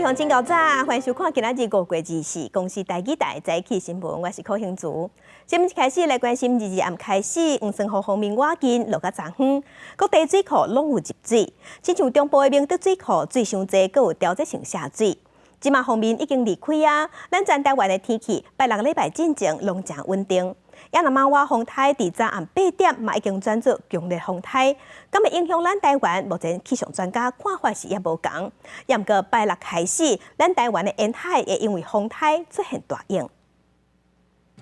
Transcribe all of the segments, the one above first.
位鄉親𠢕早，歡迎收看今仔日5月24公視台語台早起新聞，我是柯興竹。新聞一開始來關心，二二暗開始，黃酸雨方面倚近落較濟遠，各地水庫攏有入水，親像中部的明德水庫水傷濟，閣有調節性下水。這馬鋒面已經離開啊，咱全台灣的天氣拜六禮拜進前攏誠穩定。也若瑪娃風颱佇昨暗8點嘛已經轉做強烈風颱，敢會影響咱台灣？目前氣象專家看法是猶無仝。也毋過拜六開始，咱台灣的沿海會因為風颱出現大湧。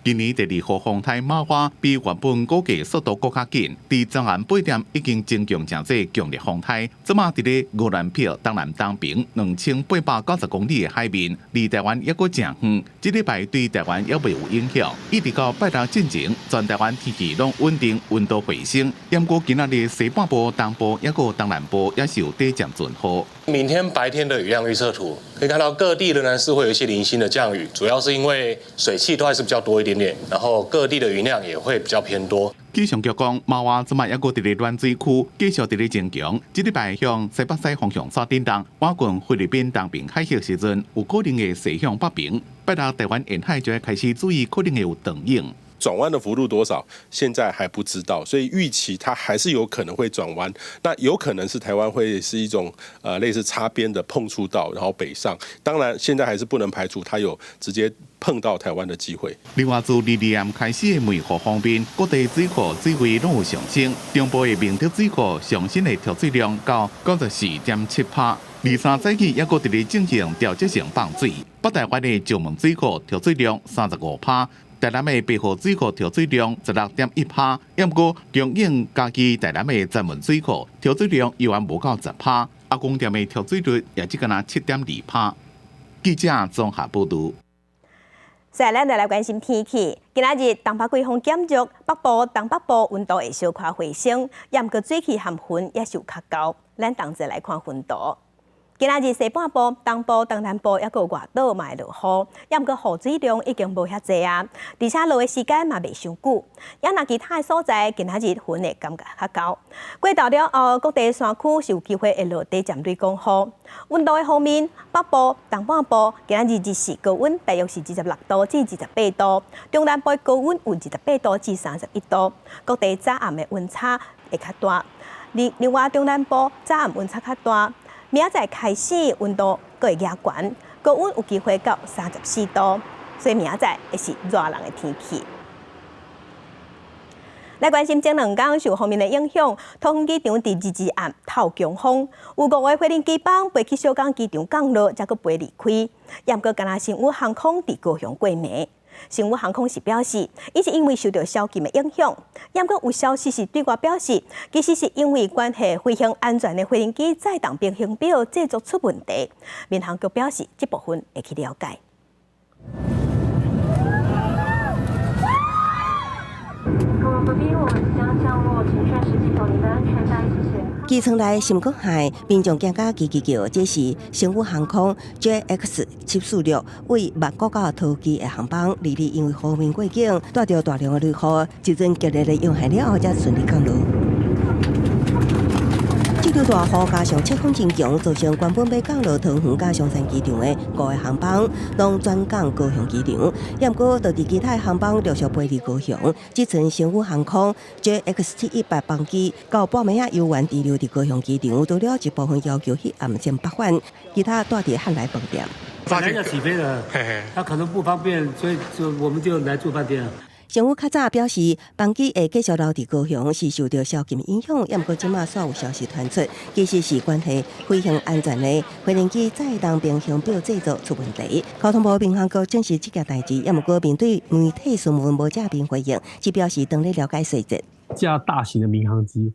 今年第二號風颱瑪娃比原本估計速度閣較緊，佇昨暗8點已經增強成做強烈風颱，這馬佇咧牛蘭坪東南東爿2890公里的海面，離台灣猶閣誠遠。這禮拜對台灣猶未有影響，一直到拜六進前，全台灣天氣攏穩定，溫度回升。毋過今仔日西半部、東部猶閣東南部也是有短暫陣雨。明天白天的雨量預測圖，可以看到各地仍然是會有一些零星的降雨，主要是因為水汽都還是比較多一點點，然後各地的雲量也會比較偏多。氣象局講，瑪娃這馬猶閣佇咧暖水區，繼續佇咧增強。這禮拜向西北西方向煞振動，倚近菲律賓東爿海域時陣，有可能會勢向北爿。拜六台灣沿海就會開始注意，可能會有長湧。轉彎的幅度多少，現在還不知道，所以預期它還是有可能會轉彎。那有可能是台灣會是一種類似擦邊的碰觸到，然後北上。當然，現在還是不能排除它有直接碰到台灣的機會。另外，自二二暗開始的梅雨方面，各地水庫水位攏有上升，中部的明德水庫上新的調水量到94.7%。23早起猶閣佇咧進行調節性放水，北台灣的石門水庫調水量35%。台南的白河水庫調水量16.1%，毋過供應嘉義台南的石門水庫調水量猶原無夠10%，阿公店的調水率也只敢若7.2%。記者綜合報導。接下來來關心天氣。今仔日東北季風減弱，北部、東北部溫度會小可回升，毋過水汽含雲也是有較高。咱同齊來看雲圖。今仔日西半部、東部、東南部猶閣有外島嘛會落雨，毋過雨水量已經無遐濟啊，而且落的時間嘛袂傷久。也若其他的所在，今仔日雲會感覺較高。過晝了後，各地山區是有機會會落短暫雷公雨。溫度的方面，北部、東半部今仔日日時高溫大約是26度至28度，中南部高溫有28度至31度。各地早暗的溫差會較大。另外中南部早暗溫差較大。明仔載開始溫度閣會加懸，高溫有機會到34度，所以明仔載會是熱人的天氣。來關心前兩工受鋒面的影響，桃園機場佇二二暗透強風，有五个飛行機班飛去小港機場降落，才閣飛離開。毋過，敢若星宇航空佇高雄過暝。星宇航空是表示，伊是因為受到宵禁的影響。毋過有消息是對外表示，其實是因為關係飛行安全的飛行機載重平衡表製作出問題。民航局表示，這部分會去了解。各位貴賓，我們即將降落，請確實繫好您的安全帶，謝謝。機艙內深國海，民眾驚甲吱吱叫，這是星宇航空 JX 746為曼谷到桃機的航班，二二因為鋒面過境，帶著大量的雷雨，一陣激烈的湧現了後，才順利降落。這場大雨加上切風真強，造成原本欲降落桃園佮松山機場的五个航班，攏轉降高雄機場。毋過，當地其他航班陸續飛離高雄，這陣星宇航空 JX 718班機到半暝仔猶原滯留佇高雄機場，除了一部分要求彼暗先北返，其他蹛佇漢來飯店。本來要起飛的，他可能不方便，所以就我們就來住飯店。星宇較早表示，班機會繼續留佇高雄，是受著宵禁影響。毋過，這馬煞有消息傳出，其實是關係飛行安全的飛行機載重平衡表製作出問題。交通部民航局證實這件代誌，毋過面對媒體詢問無正面回應，只表示當咧了解細節。架大型的民航機，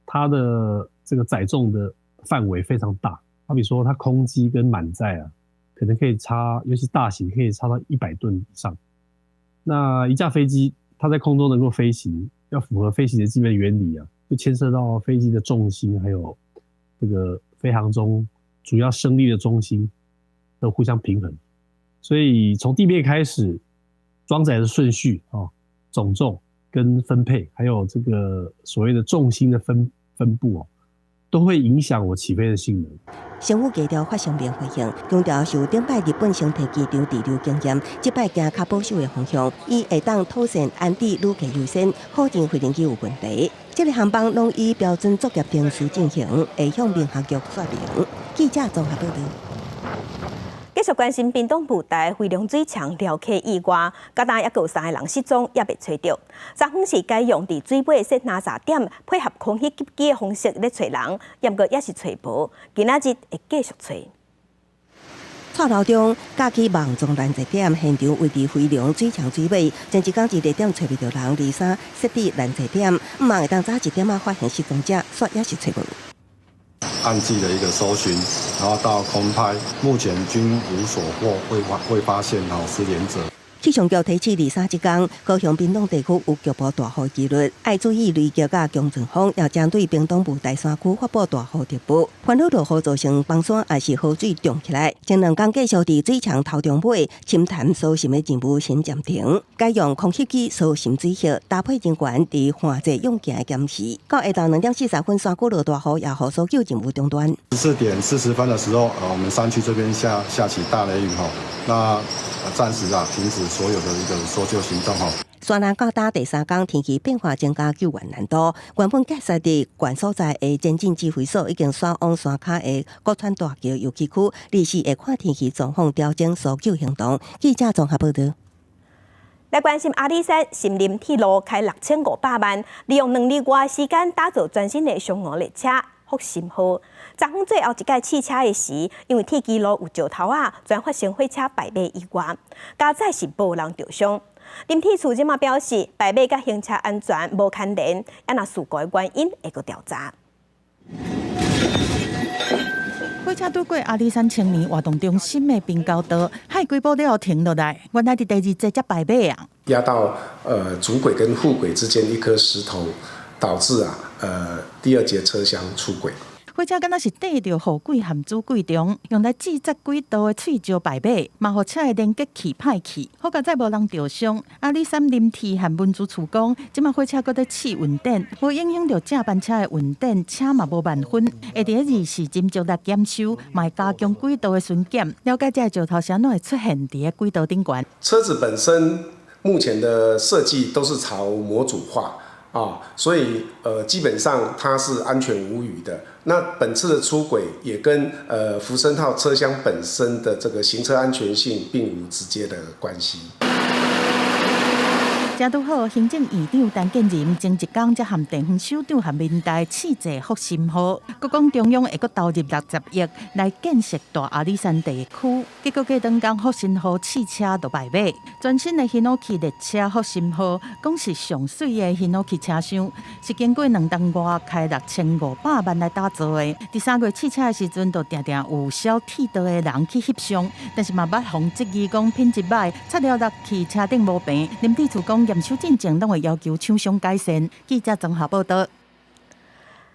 它的這個載重的範圍非常大，好比說它空機跟滿載啊，可能可以差，尤其大型可以差到100噸以上。那一架飛機，它在空中能夠飛行，要符合飛行的基本原理啊，就牽涉到飛機的重心，還有這個飛航中主要升力的中心的互相平衡。所以從地面開始，裝載的順序啊、總重跟分配，還有這個所謂的重心的分布哦，都會影響我起飛的性能。政府低調發聲明回應，強調受頂擺日本成田機場滯留經驗，這擺行較保守的方向，以會當妥善安置旅客優先，否認飛行機有問題。這个航班攏以標準作業程序進行，會向民航局說明。記者綜合報導。繼續關心屏東布袋飛龍水牆撩溪意外，到今猶閣有三个人失蹤，猶未揣著。昨昏是改用佇水尾設垃圾點，配合空翕機的方式咧揣人，毋過也是揣無。今仔日會繼續揣。蔡樓中架起網狀攔截點，現場位佇飛龍水牆水尾，前一工佇二點揣袂著人，二三設置攔截點，毋望會當早一點仔發現失蹤者，煞也是揣無。岸際的一個搜尋，然後到空拍，目前均無所獲，未發現失聯者。氣象局提醒二三這工，高雄屏東地區有局部大雨機率，愛注意雷擊佮強陣風，也針對屏東布袋山區發布大雨特報。煩惱落雨造成崩山，抑是河水漲起來。前兩工繼續佇水牆頭中尾深潭搜尋的任務先暫停，改用空翕機搜尋水域，搭配人員佇旱季用行的監視。到下晝2點40分，山區落大雨，也予搜救任務中斷。14點40分的時候，我們山區這邊下起大雷雨，吼，那暫時啊停止所有的一個搜救行動，吼。山南到今第三工天氣變化增加救援難度。原本建設佇縣所在的前進指揮所已經徙往山跤的國川大橋遊憩區，臨時會看天氣狀況調整搜救行動。記者綜合報導。來關心阿里山森林鐵路開6500萬，利用2年外時間打造全新的雙黃列車福神號。昨昏最後一擺試車的時，因為鐵支路有石頭仔，全發生火車敗馬意外，佳哉是無人著傷。林鐵處這馬表示，敗馬佮行車安全無牽連，啊若事故的原因會閣調查。火車拄過阿里山青年活動中心的平交道，駛幾步了後停落來，原來佇第二節才敗馬啊！壓到主軌跟副軌之間一顆石頭，導致啊第二節車廂出軌。火車敢若是綴著副軌和主軌中，用來制作軌道的碎石敗馬，嘛予車的連結器歹去。好佳哉無人著傷。阿里山林鐵和運輸處講，這馬火車閣咧試運轉，無影響著這班車的運轉，車嘛無慢分。會佇咧二時斟酌來檢修，嘛會加強軌道的巡檢，了解這个石頭是按怎會出現佇咧軌道頂懸。車子本身目前的設計都是朝模組化。啊，所以基本上它是安全無虞的。那本次的出軌也跟福生號車廂本身的這個行車安全性並無直接的關係。這拄好，行政院長陳建仁前一工才和地方首長和民代試坐福神號，閣講中央會閣投入60億來建設大阿里山地區。結果過兩工福神號試車就敗馬，全新的 Hinoki 列車福神號，講是上媠的 Hinoki 車廂，是經過2冬外開6500萬來打造的。佇3月試車的時陣，就定定有燒鐵道的人去翕相，但是嘛捌予質疑講品質䆀，插了落去車頂無平。林鐵處講驗收進前，攏會要求廠商改善。記者綜合報導。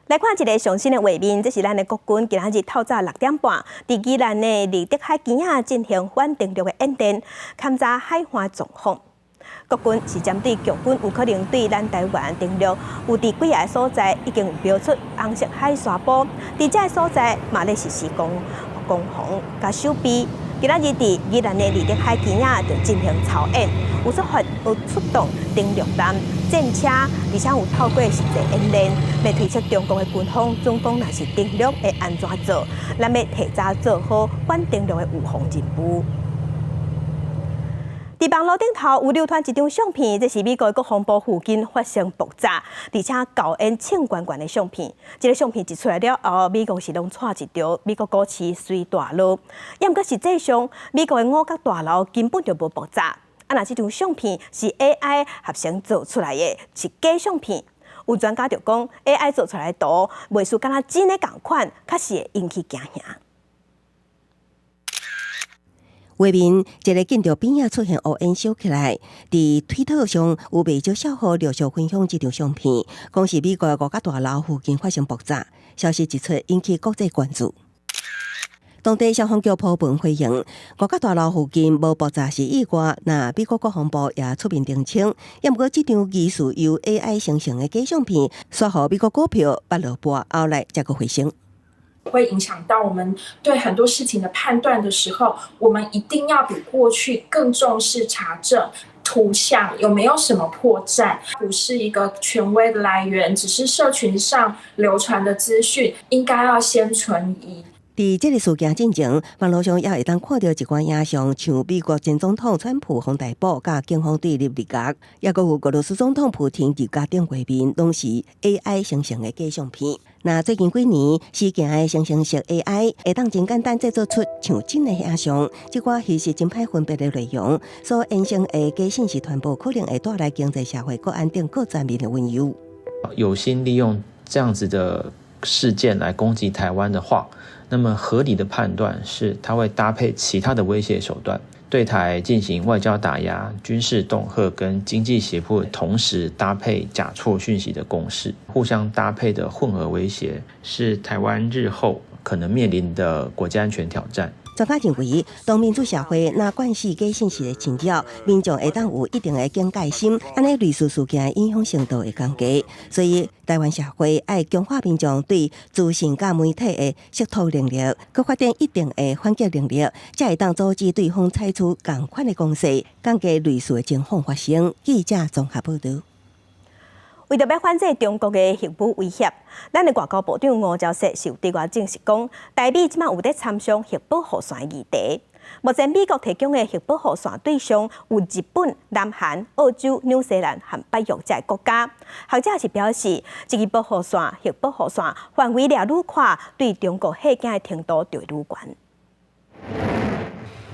來看一个上新的畫面，這是咱的國軍今仔日透早6點半，佇宜蘭的立德海墘仔進行反登陸的演練，勘查海岸狀況。國軍是針對共軍有可能對咱台灣登陸，有佇幾个所在已經有標出紅色海沙波，佇這个所在嘛咧實施攻防佮守備。今仔日佇宜蘭的立德海墘仔就進行操演，有出發有出動登陸艦、戰車，而且有透過實際演練，欲推測中國的軍方總講若是登陸會按怎做，咱欲提早做好反登陸的預防任務。佇網路頂頭有流傳一張相片，這是美國國防部附近發生爆炸，而且高煙衝懸懸的相片。這个相片一出來了後，美國是攏掣一著，美國股市隨大落。毋過實際上，美國的五角大樓根本就無爆炸。啊，若這張相片是 AI 合成做出來的，是假相片。有專家就講，AI 做出來的圖，袂輸敢若真的仝款，確實會引起驚嚇。畫面一个建築邊仔出現烏煙燒起來，佇推特上有袂少賬號陸續分享這張相片，講是美國五角大樓附近發生爆炸。消息一出，引起國際關注。當地消防局鋪文回應，五角大樓附近無爆炸是意外。那美國國防部也出面澄清。毋過，這張疑似由 AI 生成的假相片，煞予美國股票捌落盤，後來才閣回升。會影響到我們對很多事情的判斷的時候，我們一定要比過去更重視查證圖像有沒有什麼破綻，不是一個權威的來源，只是社群上流傳的資訊，應該要先存疑。佇這个事件進前，網路上也會當看著一寡影像，像美國前總統川普予逮捕，佮警方對立入獄，抑閣有俄羅斯總統普廷佇家頂畫面，攏是 AI 生成的假相片。那最近幾年，時行的生成式 AI 會當真簡單製作出像真的影像，這寡其實真歹分辨的內容，所衍生的假信息傳播，可能會帶來經濟、社會、國安等各層面的隱憂。有心利用這樣子的事件來攻擊台灣的話，那麼合理的判斷是，他會搭配其他的威脅手段，對台進行外交打壓、軍事恫嚇跟經濟脅迫，同時搭配假錯訊息的攻勢，互相搭配的混合威脅，是台灣日後可能面臨的國家安全挑戰。專家認為，當民主社會若慣勢假信息的侵擾，民眾會當有一定的警戒心，按呢類似事件的影響程度會降低。所以，台灣社會愛強化民眾對資訊佮媒體的識讀能力，閣發展一定的反擊能力，才會當阻止對方採取仝款的攻勢，降低類似的情況發生。記者綜合報導。為著欲反制中國的核武威脅，咱的外交部長吳釗燮是有對外證實講，台美這馬有佇參詳核保護傘的議題。目前美國提供的核保護傘對象有日本、南韓、澳洲、紐西蘭和北約這个國家。學者是表示，這个保護傘、核保護傘範圍掠愈寬，對中國嚇驚的程度就會愈懸。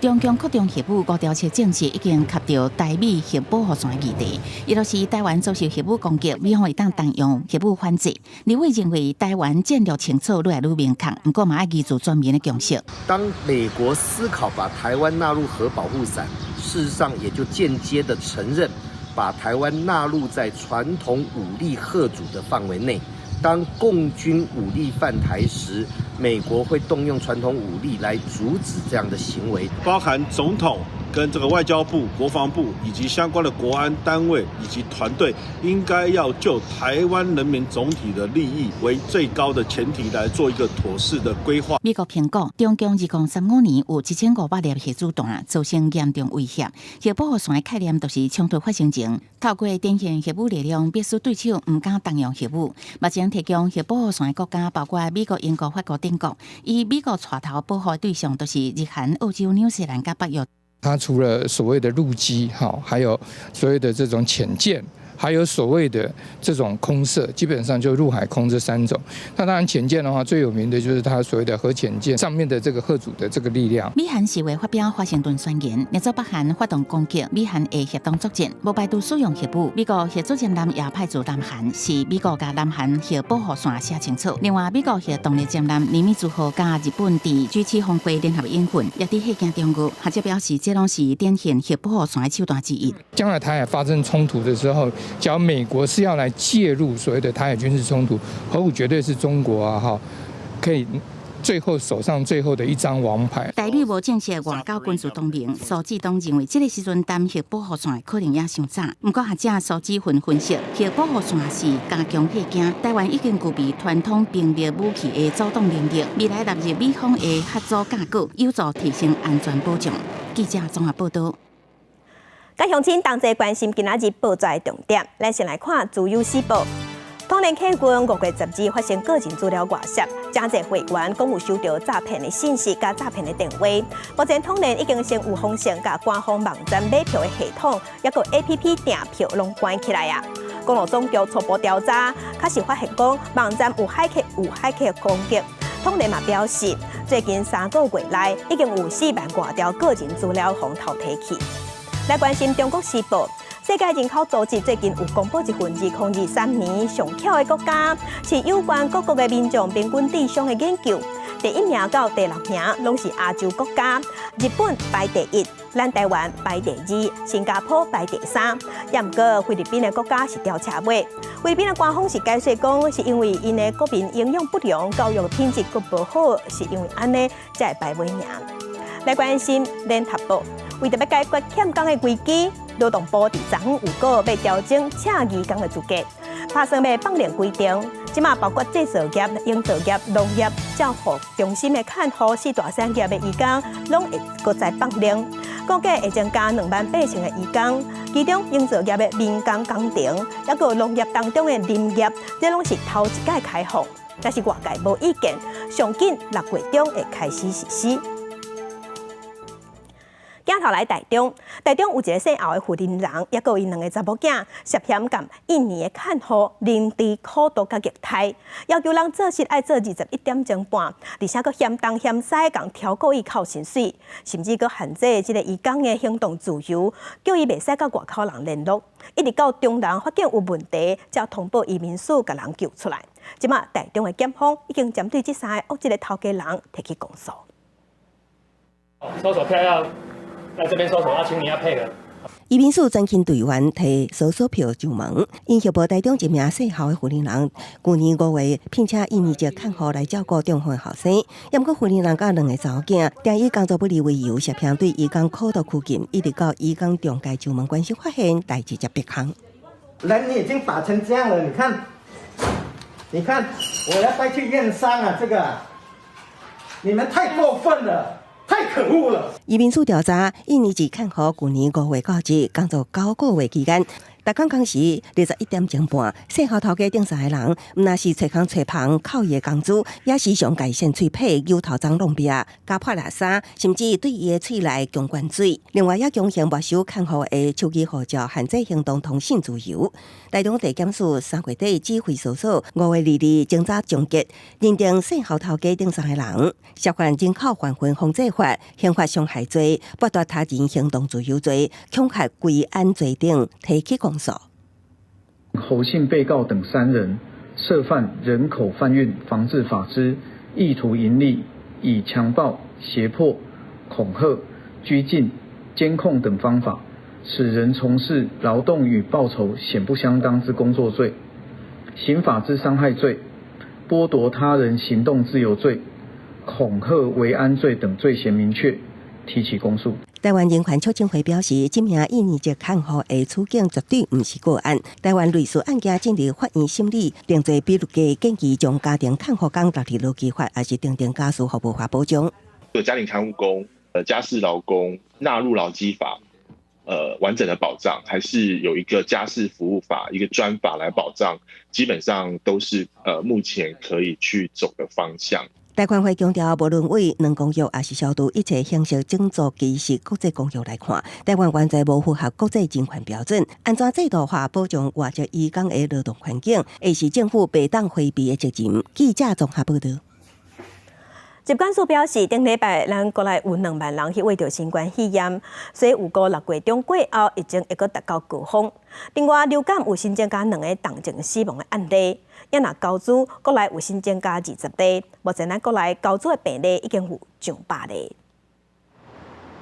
中共擴張核武，吳釗燮證實已經及著台美核保護傘議題，伊就是台灣遭受核武攻擊，美方會當動用核武反制。立委認為台灣戰略清楚愈來愈明確，毋過嘛愛凝聚全民的共識。當美國思考把台灣納入核保護傘，事實上也就間接的承認把台灣納入在傳統武力嚇阻的範圍內。當共軍武力犯台時，美國會動用傳統武力來阻止這樣的行為，包含總統跟這個外交部、國防部以及相關的國安單位以及團隊，應該要就台灣人民總體的利益為最高的前提來做一個妥適的規劃。美國評估，中共2035年有1500粒核子彈，造成嚴重威脅。核保護傘的概念就是衝突發生前，透過展現核武力量，迫使對手毋敢動用核武。目前提供核保護傘的國家包括美國、英國、法國等國，以美國帶頭保護的對象就是日韓、澳洲、紐西蘭佮北約。它除了所謂的陸基，哈，還有所謂的這種潛艦，還有所謂的這種空射，基本上就陸海空這三種。那當然潛艦的話，最有名的就是它所謂的核潛艦上面的這個嚇阻的這個力量。美韓四月發表華盛頓宣言，若北韓發動攻擊，美韓會協同作戰，無排除使用核武。美國核子潛艦也派駐南韓，是美國佮南韓核保護傘寫清楚。另外，美國核動力潛艦尼米茲號佮日本佇 G7 峰會聯合演訓，也佇嚇驚中國。學者表示，這攏是展現核保護傘的手段之一。將來台海發生衝突的時候，假如美國是要來介入所謂的台海軍事衝突，核武絕對是中國啊！哈，可以最後手上最後的一張王牌。台美無正式外交軍事同盟，蘇志東認為這个時陣談核保護傘可能也傷早。毋過學者蘇志雲分析，核保護傘是加強嚇驚，台灣已經具備傳統兵力武器的阻擋能力，未來納入美方的嚇阻架構，有助提升安全保障。記者綜合報導。佮鄉親同齊關心今仔日報紙的重點，咱先來看《自由時報》。統聯客運5月12發生個人資料外洩，誠濟會員講有收著詐騙的信息佮詐騙的電話。目前統聯已經先有風險，共官方網站買票的系統，抑閣 APP 訂票攏關起來啊。公路總局初步調查，確實發現講網站有駭客有駭客攻擊。統聯嘛表示，最近3個月內已經有4萬外條個人資料予偷提去。來關心中國時報，世界人口組織最近有公布一份2023年上巧的國家，是有關各國的民眾平均智商的研究。第一名到第六名攏是亞洲國家，日本排第一，咱台灣排第二，新加坡排第三。也毋過菲律賓的國家是吊車尾。菲律賓的官方是解釋講，是因為𪜶的國民營養不良、教育品質閣無好，是因為按呢才會排尾名。來關心聯合報，為著欲解決欠工的危機，勞動部佇昨昏有告欲調整請移工的資格，打算欲放寬規定，這馬包括製造業、營造業、農業、照護中心的看護四大產業的移工，攏會閣再放寬。估計會增加28,000個移工，其中營造業的民工工程，抑閣農業當中的林業，這攏是頭一擺開放，但是外界無意見，上緊6月中會開始實施。鏡頭來台中，台中有一个姓後的婦人人，抑閣有𪜶兩个查某囝，涉嫌共印尼的看護凌遲苦毒佮虐待，要求人做事愛做21點鐘半，而且閣嫌東嫌西，共超過伊扣薪水，甚至閣限制這个移工的行動自由，叫伊袂使佮外口人聯絡，一直到中人發現有問題，才通報移民署共人救出來。這馬台中的檢方已經針對這三个惡質的頭家人提起公訴。搜索票要來這邊搜索，要請你要配合。移民署專勤隊員提搜索票上門，𪜶協助台中一名姓侯的婦人，舊年5月聘請印尼籍看護來照顧中方後生，毋過婦人佮兩个查某囝，定以工作不利為由，涉嫌對移工苦毒拘禁，一直到移工中介上門關心發現，代誌才別空。人你已經打成這樣了，你看，你看，我要帶去驗傷啊！這個，你們太過分了。太可惡了！移民署調查，印尼籍看護舊年5月到這工作9個月期間，逐工工時21點鐘半，姓侯頭家等三个人，毋但是揣空揣房扣伊的工資，也時常共伊扇喙䫌、搝頭鬃弄壁、咬破垃圾，甚至對伊的喙內強灌水。另外，也強行沒收看護的手機護照，限制行動通信自由。台中地檢署3月底指揮搜索，5月22日偵查終結，認定姓侯頭家等三个人涉犯人口販運防制法、刑法傷害罪、剝奪他人行動自由罪、恐嚇歸案罪等，提起公訴。侯姓被告等三人涉犯人口販運防治法之意圖營利，以強暴、脅迫、恐嚇、拘禁、監控等方法，使人從事勞動與報酬顯不相當之工作罪、刑法之傷害罪、剝奪他人行動自由罪、恐嚇維安罪等罪嫌明確，提起公訴。台灣人權促進會表示，這名印尼籍看護的處境絕對毋是個案。台灣類似案件進入法院審理，定罪比率低，建議將家庭看護工納入勞基法，抑是訂定家事服務法保障。家庭看護工、家事勞工納入勞基法，完整的保障，還是有一個家事服務法一個專法來保障，基本上都是目前可以去走的方向。台權會強調，無論為兩公約，抑是消除一切形式種族歧視國際公約來看，台灣完全無符合國際人權標準。按怎制度化保障外籍移工的勞動環境，會是政府袂當迴避的責任。記者綜合報導。疾管署表示，頂禮拜咱國內有2萬人去罹著新冠肺炎，所以預估6月中過後，疫情會閣達到高峰。另外，流感有新增加兩个重症死亡的案例，也若猴痘國內有新增加20例，目前咱國內猴痘的病例已經有上百例。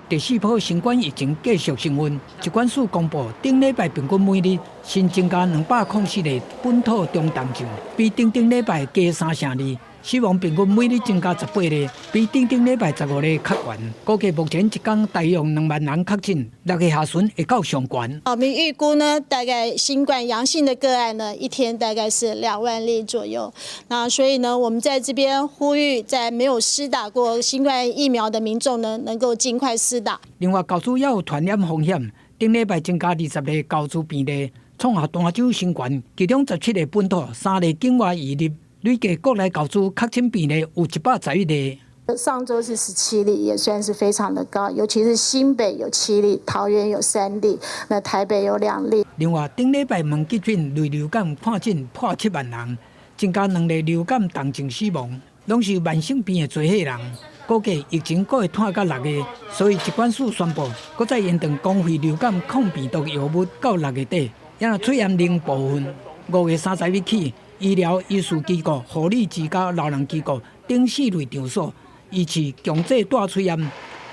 第四波新冠疫情繼續升溫，疾管署公布，頂禮拜平均每日新增加204例本土中重症，比頂頂禮拜加3成二。死亡平均每日增加18例，比頂頂禮拜15例較懸。估計目前一工大約2萬人確診，6月下旬會到上懸。我們預估呢，大概新冠陽性的個案呢，一天大概是2萬例左右。那所以呢，我們在這邊呼籲，在沒有施打過新冠疫苗的民眾呢，能夠盡快施打。另外，猴痘也有傳染風險，頂禮拜增加20例猴痘病例，創下單週新懸，其中17例本土，3例境外移入。累計國內猴痘確診病例有111例。上週是17例，也算是非常的高，尤其是新北有7例，桃園有3例，那台北有2例。另外，頂禮拜問急診類流感看診破7萬人，增加2例流感重症死亡，攏是慢性病的濟歲人。估計疫情閣會拖到6月，所以疾管署宣布，閣再延長公費流感抗病毒藥物到6月底。也若喙炎零部分，5月30日起，醫療醫事機構、護理之家、老人機構等等四類場所，疑似強制戴喙罨。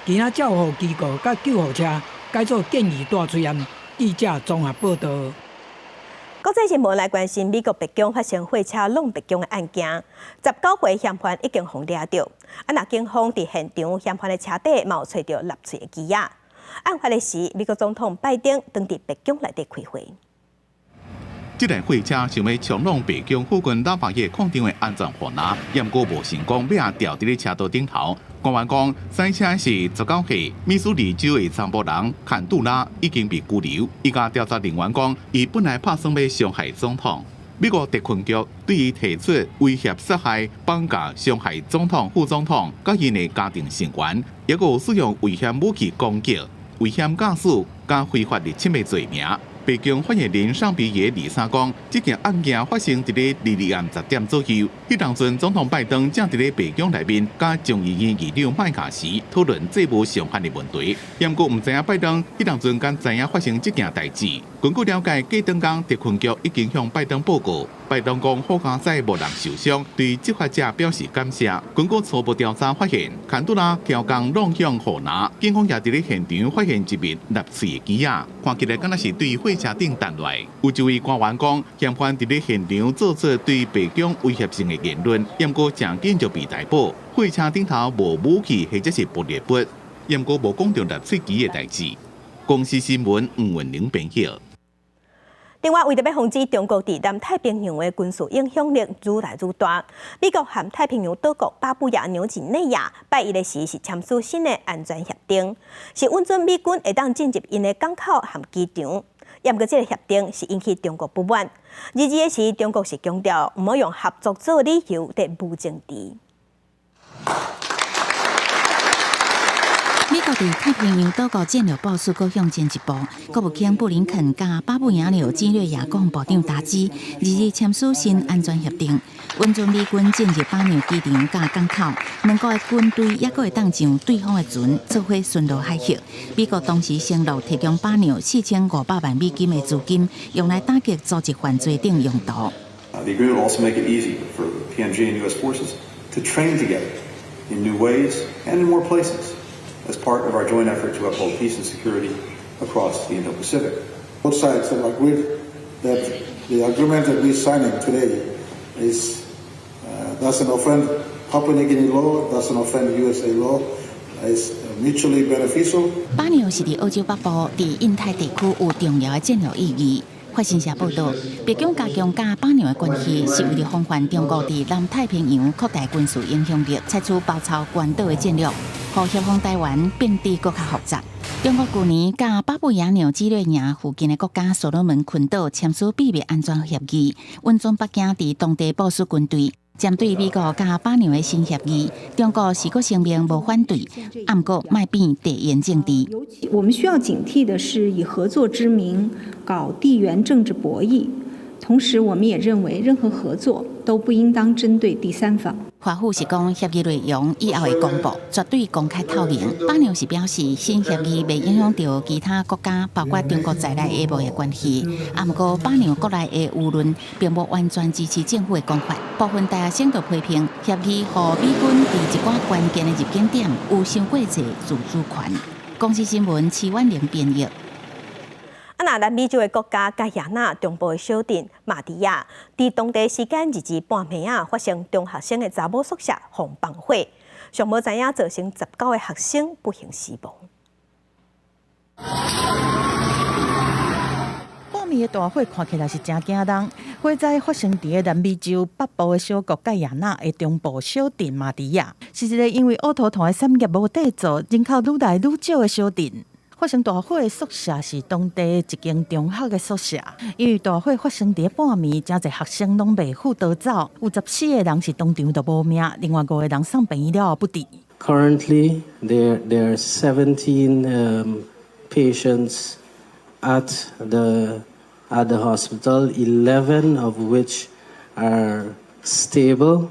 其他照護機構佮救護車改做建議戴喙罨。記者綜合報導。國際新聞來關心美國白宮發生貨車挵白宮的案件，19歲嫌犯已經予掠著。啊，若警方佇現場嫌犯的車底嘛有揣著納粹的旗仔。案發的時，美國總統拜登當佇白宮內底開會。這台貨車想欲衝挵白宮附近拉法葉礦場的安全護欄，毋過無成功，尾仔掉佇咧車道頂頭。官員講，駛車是19歲密蘇里州的查埔人坎杜拉已經被拘留。伊共調查人員講，伊本來拍算欲傷害總統。美國特勤局對伊提出威脅、殺害、綁架、傷害總統、副總統佮𪜶的家庭成員，抑閣有使用危險武器攻擊、危險駕駛佮非法入侵的罪名。白宮發言人尚皮耶禮三講，這件案件發生佇咧禮二暗10點左右。彼當陣，總統拜登正佇咧白宮內面，佮眾議院議長麥卡錫討論債務上限的問題。毋過毋知影拜登彼當陣敢知影發生這件代誌。根據了解，過轉工特勤局已經向拜登報告。拜登講好佳哉無人受傷，對執法者表示感謝。根據初步調查發現，坎杜拉佻工挵向護欄，警方也佇咧現場發現一面納粹的旗仔，看起來敢若是對貨車頂彈落來。有一位官員講，嫌犯佇咧現場做出對白宮威脅性的言論，毋過誠緊就被逮捕。貨車頂頭無武器或者是爆裂物，毋過無講著納粹旗的代誌。公視新聞吳文玲編譯。另外，為著欲防止中國佇南太平洋的軍事影響力愈來愈大，美國和太平洋島國巴布亞紐幾內亞拜一的時是簽署新的安全協定，是允准美軍會當進入𪜶的港口和機場。毋過，這个協定是引起中國不滿。二二的時，中國是強調毋好用合作做理由佇舞政治。美國佇太平洋島國戰略部署閣向前一步，國務卿布林肯佮巴布亞紐幾內亞國防部長達茲二日簽署新安全協定，允准美軍進入巴紐機場佮港口，兩國的軍隊猶閣會當上對方的船做伙巡邏海域。美國同時承諾提供巴紐4500萬美金的資金，用來打擊組織犯罪等用途。 The agreement will also make it easier for PNG and U.S. forces to train together in new ways and in more places as part of our joint effort to uphold peace and security across the Indo-Pacific. Both sides have agreed that the agreement that we're signing today is doesn't offend Papua New Guinea law, doesn't offend USA law, is mutually beneficial. 巴紐是佇澳洲北部，佇印太地區有重要的戰略意義。法新社報導，白宮加強佮巴紐的關係，是為著防範中國佇南太平洋擴大軍事影響力，採取包抄關島的戰略，予協防台灣變得閣較複雜。中國舊年佮巴布亞紐幾內亞附近的國家所羅門群島簽署秘密安全協議，允准北京佇當地部署軍隊。針對美國佮巴紐的新協議，中國是閣聲明無反對，毋過莫變地緣政治。我們需要警惕的是以合作之名搞地緣政治博弈，同時我們也認為任何合作都不應當針對第三方。華府是講協議內容以後會公布，絕對公開透明。巴紐是表示，新協議袂影響著其他國家，包括中國在內的貿易關係。啊，毋過巴紐國內的輿論並無完全支持政府的講法，部分大學生就批評協議予美軍佇一寡關鍵的入境點有傷過濟自主權。公視新聞徐婉玲編譯。啊，若南美洲的國家蓋亞那中部的小鎮馬迪亞，佇當地時間二二半暝仔發生中學生的查某宿舍予放火，尚無知影造成19個學生不幸死亡。半暝的大火看起來是誠驚人。火災發生佇个南美洲北部的小國蓋亞那的中部小鎮馬迪亞，是一個因為烏塗炭的產業無塊做，人口愈來愈少的小鎮。發生大火的宿舍是當地一間中學的宿舍，因為大火發生佇半暝，誠濟學生攏袂赴逃走，有14個人是當場就無命，另外5個人送病院了後不治。 Currently, there are 17 patients at the hospital, 11 of which are stable.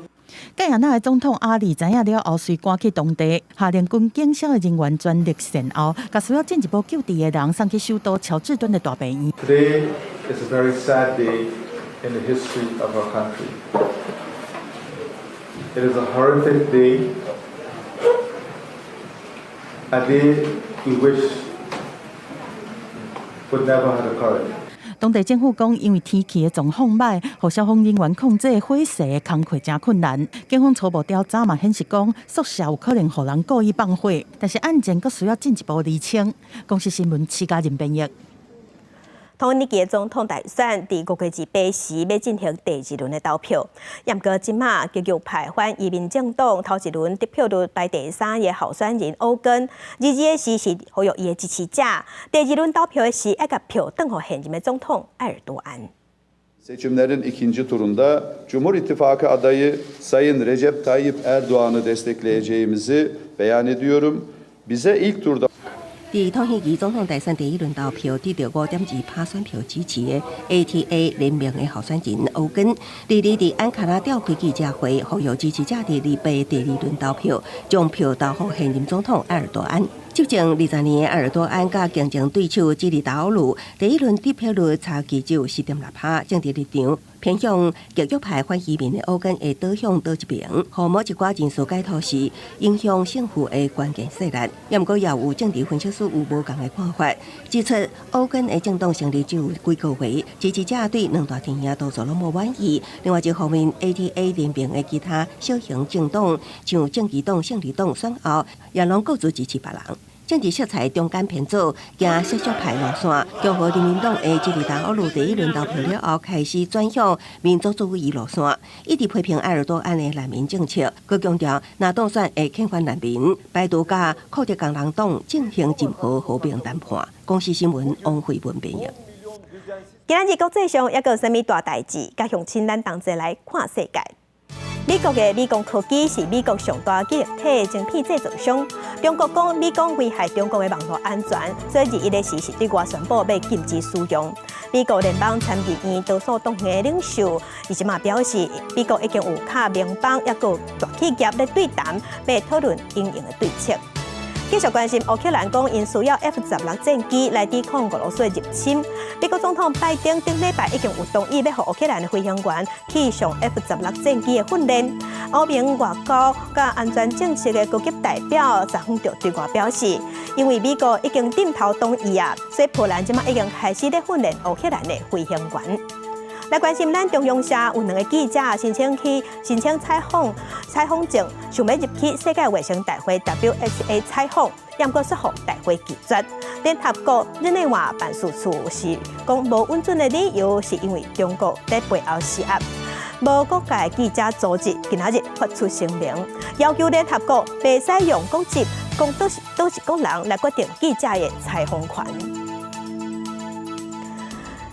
蓋亞那的總統阿里知影了後，隨趕去當地，下令軍警消的人員全力善後，共需要進一步救治的人送去首都喬治敦的大病院。 Today is a very sad day in the history of our country. It is a horrific day, a day we wish would never have occurred. 當地政府講，因為天氣的狀況䆀，予消防人員控制火勢的工課誠困難。警方初步調查嘛顯示講，宿舍有可能予人故意放火，但是案件閣需要進一步釐清。公視新聞徐嘉仁編譯。土耳其總統大選佇5月28時欲進行第二輪的投票，毋過這馬極右派反移民政黨頭一輪得票率排第三的候選人歐根，22時是呼籲伊的支持者，第二輪投票的時愛共票轉予現任的總統埃爾多安。 Seçimlerin ikinci turunda Cumhur İttifakı adayı Sayın Recep Tayyip Erdoğan'ı destekleyeceğimizi beyan ediyorum. Bize ilk turda 佇土耳其總統大選第一輪投票得著5.2%選票支持的 ATA 聯盟的候選人歐根，22佇安卡拉召開記者會，呼籲支持者佇禮拜第二輪投票，將票投予現任總統埃爾多安。執政20年的埃爾多安佮競爭對手基利達奧魯，第一輪得票率差距只有4.6%，政治立場偏向極右派反移民的歐根會倒向佗一邊，予某一寡人士解讀是影響勝負的關鍵勢力。毋過也有政治分析師有無仝的看法，指出歐根的政黨成立只有幾個月，支持者對兩大陣營多數攏無滿意。另外一方面，ATA 聯盟的其他小型政黨，像正義黨、勝利黨選後，也攏各自支持別人。政治色彩中間偏左，行少數派路線。共和人民黨的基利達奧魯第一輪投票了後，開始轉向民族主義路線，一直批評埃爾多安的難民政策，閣強調若當選會遣返難民，排除佮庫德工人黨進行任何和平談判。公視新聞王慧文編譯。今仔日國際上猶閣有啥物大代誌？佮鄉親咱同齊來看世界。美國的美光科技是美國上大記憶體晶片製造商。中國講美光危害中國的網路安全，所以21的時是對外宣布欲禁止使用。美國聯邦參議院多數黨的領袖伊這馬表示，美國已經有佮聯邦猶閣大企業咧對談，欲討論因應的對策。繼續關心烏克蘭講，𪜶需要 F-16戰機來抵抗俄羅斯的入侵。美國總統拜登頂禮拜已經有同意欲予烏克蘭的飛行員去上 F-16戰機的訓練。歐盟外交佮安全政策的高級代表昨昏就對外表示，因為美國已經點頭同意啊，所以波蘭這馬已經開始咧訓練烏克蘭的飛行員。來關心咱中央社有兩個記者申請去申請採訪採訪證，想欲入去世界衛生大會 WHA 採訪，毋過煞予大會拒絕。聯合國日內瓦辦事處是講無允准的理由，是因為中國佇背後施壓。無國界記者組織今仔日發出聲明，要求聯合國袂使用國籍、講佗是佗一國人來決定記者的採訪權。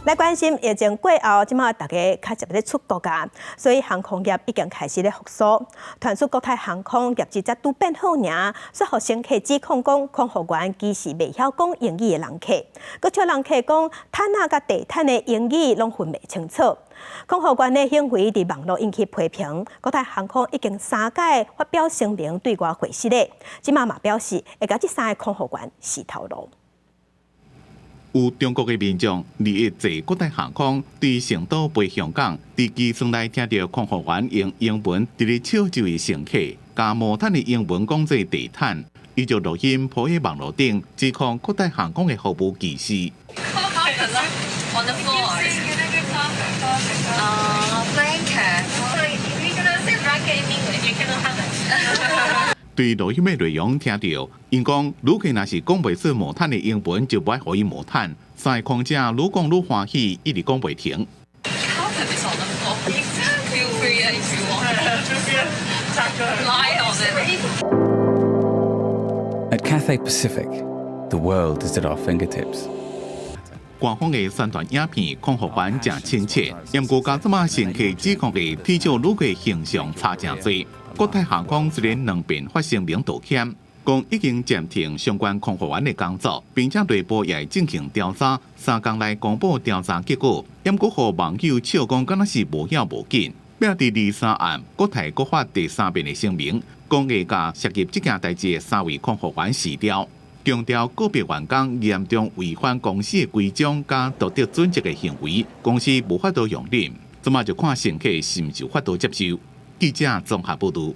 來關心疫情過後，這馬大家較濟咧出國啊，所以航空業已經開始咧復甦。傳出國泰航空業績才拄變好爾，煞予乘客指控講空服員其實袂曉講英語的人客，閣笑人客講毯仔佮地毯的英語攏分袂清楚。空服員的行為佇網路引起批評，國泰航空已經三擺發表聲明對外回釋咧，這馬嘛表示會共這三个空服員洗頭路。有中國的民眾21坐國泰航空對成都飛香港，佇機艙內聽著空服員用英文佇咧笑這位乘客，共毛毯的英文講做地毯，伊就錄音 po 佇網路頂，指控國泰航空的服務歧視。 On the floor. Blanket. You cannot say blanket in English. You cannot have it. 對錄音的內容聽著，𪜶講旅客若是講袂出毛毯的英文，就無愛予伊毛毯。三个空姐愈講愈歡喜，一直講袂停。 Carpet is on the floor. Feel free if you want. Lie on it. At Cathay Pacific, the world is at our fingertips. 官方的宣傳影片，空服員誠親切，毋過共這馬乘客指控的恥笑旅客形象差誠濟。國泰航空雖然兩遍發聲明道歉，講已經暫停相關空服員的工作，並且內部也會進行調查，3工內公布調查結果。毋過予網友笑講，敢若是無要無緊。欲佇23暗，國泰閣發第三遍的聲明，講會共涉及這件代誌的三位空服員辭掉，強調個別員工嚴重違反公司的規章佮道德準則的行為，公司無法度容忍。這馬就看乘客是毋是有法度接受。記者綜合報導。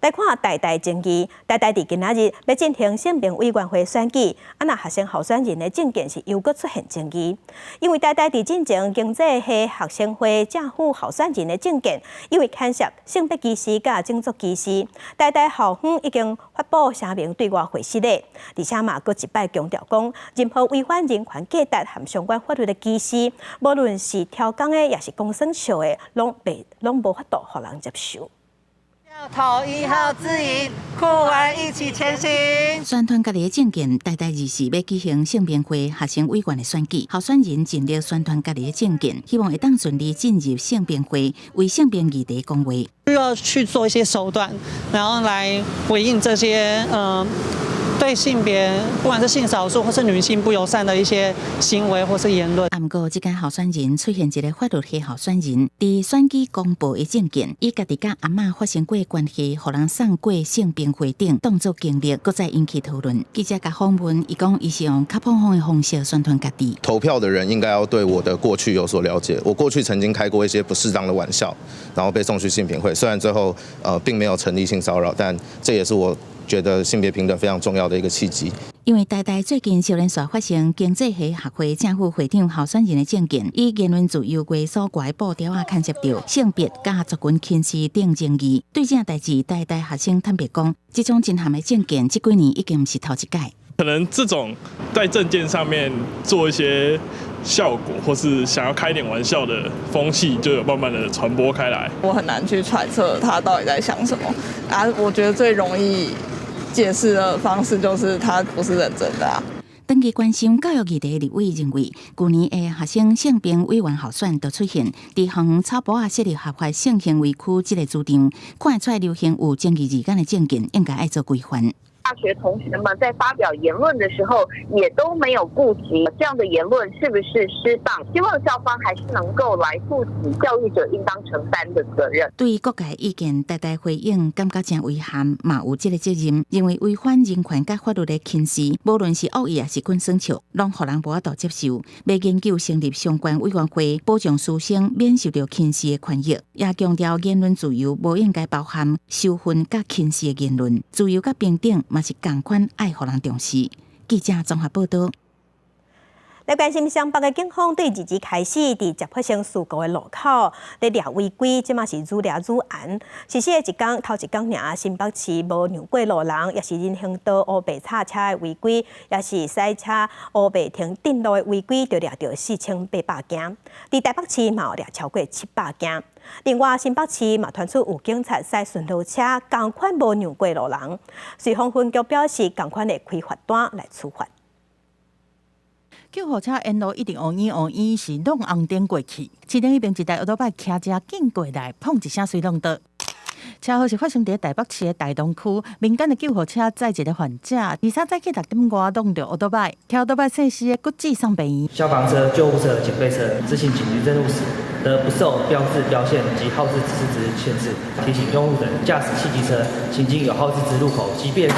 來看台大爭議，台大佇今仔日欲進行性平委員會選舉，啊若學生候選人的政見是又閣出現爭議，因為台大佇進前經濟系學生會正副候選人的政見，因為牽涉性別歧視佮種族歧視，台大校方已經發布聲明對外回釋咧，而且嘛閣一擺強調講，任何違反人權價值和相關法律的歧視，無論是刁工的，抑是講耍笑的，攏袂攏無法度予人接受。投一號指引，酷玩一起前行。宣傳家己的政見，台大24欲舉行性平會學生委員的選舉，候選人盡力宣傳家己的政見，希望會當順利進入性平會，為性平議題講話。需要去做一些手段，然後來回應這些對性別，不管是性少數或是女性不友善的一些行為或是言論。毋過，這間候選人出現一个法律系候選人，佇選舉公報的政見，以家己佮阿嬤發生過關係，予人送過性平會頂，當作經歷，閣再引起討論。記者共訪問，伊講伊是用較膨風的方式宣傳家己。投票的人應該要對我的過去有所了解。我過去曾經開過一些不適當的玩笑，然後被送去性平會。雖然最後並沒有成立性騷擾，但這也是我覺得性別平等非常重要的一個契機。因為台大最近接連續發生經濟系學會正副會長候選人的政見，以言論自由為所掛的布條仔牽涉著性別佮族群歧視等爭議。對這代誌，台大學生坦白講，這種真譀的政見，這幾年已經毋是頭一擺。可能這種在政見上面做一些效果，或是想要開點玩笑的風氣，就有慢慢的傳播開來。我很難去揣測他到底在想什麼啊！我覺得最容易解釋的方式就是他不是認真的啊。長期關心教育議題的立委認為，舊年的學生性平委員候選就出現佇校園草埔仔設立合法性行為區這个主張，看會出來流行有爭議字眼的政見，應該愛做規範。大學同學們在發表言論的時候，也都沒有顧及這樣的言論是不是適當。希望校方還是能夠來負起教育者應當承擔的責任。對各界意見，台大回應，感覺誠遺憾，嘛有這个責任，認為違反人權佮法律的歧視，無論是惡意抑是滾耍笑，攏予人無法度接受。欲研究成立相關委員會，保障師生免受著歧視的權益，也強調言論自由無應該包含仇恨佮歧視的言論，自由佮平等嘛是仝款愛予人重視。記者綜合報導。來關心雙北的警方對24開始，佇捷發生事故的路口咧掠違規，這馬是愈掠愈嚴。實施的一工，頭一工爾，新北市無讓過路人，抑是人行道烏白插車的違規，抑是駛車烏白停鎮路的違規，就掠著4800件。佇台北市嘛有掠超過700件。另外，新北市嘛傳出有警察駛巡邏車，仝款無讓過路人。瑞豐分局表示，仝款會開罰單來處罰。救護車沿路一直烏煙烏煙，是攏紅燈過去。市頂彼邊一台歐多擺騎車緊過來，砰一聲隨挵著。車禍是發生佇台北市的大同區，民間的救護車載一个患者，23早起6點外挵著歐多擺，騎歐多擺駛時的骨折送病院。消防車、救護車、警備車執行緊急任務時，得不受標誌、標線及號誌指示之限制。提醒用戶等駕駛汽機車行經有號誌之路口，即便是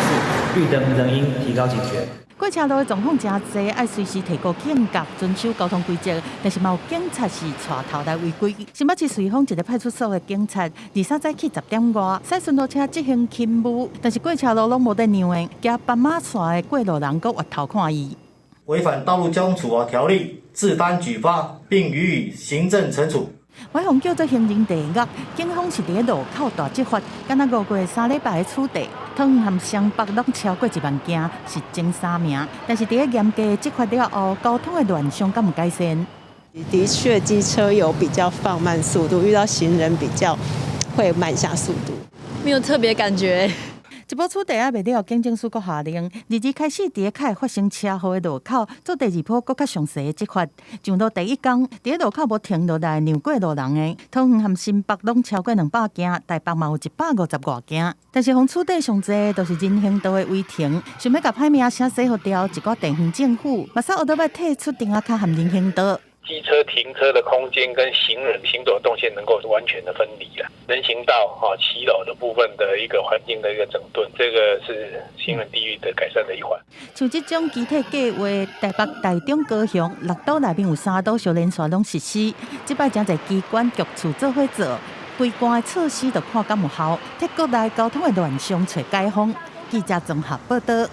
綠燈，仍應提高警覺。過車路的狀況誠濟，愛隨時提高警覺，遵守交通規則。但是嘛有警察是帶頭來違規。新北市瑞豐一个派出所的警察，23早起10點外，駛巡邏車執行勤務，但是過車路攏無咧讓的，驚斑馬線的過路人閣越頭看伊。違反道路交通處罰條例，自單舉發並予以行政懲處。我予叫做行人地獄，警方是佇路口大執法，敢若5月3禮拜的取締，桃園和雙北攏超過1萬件，是前3名。但是佇咧嚴格執法了後，交通的亂象敢有改善？的確，機車有比較放慢速度，遇到行人比較會慢下速度，沒有特別感覺。一波取締猶未了，警政署閣下令，22開始佇咧較會發生車禍的路口做第二波閣較詳細的執法。上路第一工，佇咧路口無停落來讓過路人的，桃園和新北攏超過200件，台北嘛有150外件。但是，予取締上濟，就是人行道的違停，想欲共歹名聲洗予掉，一寡地方政府嘛使烏多擺退出釘仔跤和人行道。機車停車的空間跟行人行走動線能夠完全的分離啦，人行道哈騎樓的部分的一個環境的一個整頓，這個是行人地獄的改善的一環。像這種具體計畫，台北、台中、高雄6都內面有3都小連續攏實施，這擺誠濟機關局處做伙做，規關的措施就看敢有效，替國內交通的亂象揣解方。記者綜合報道。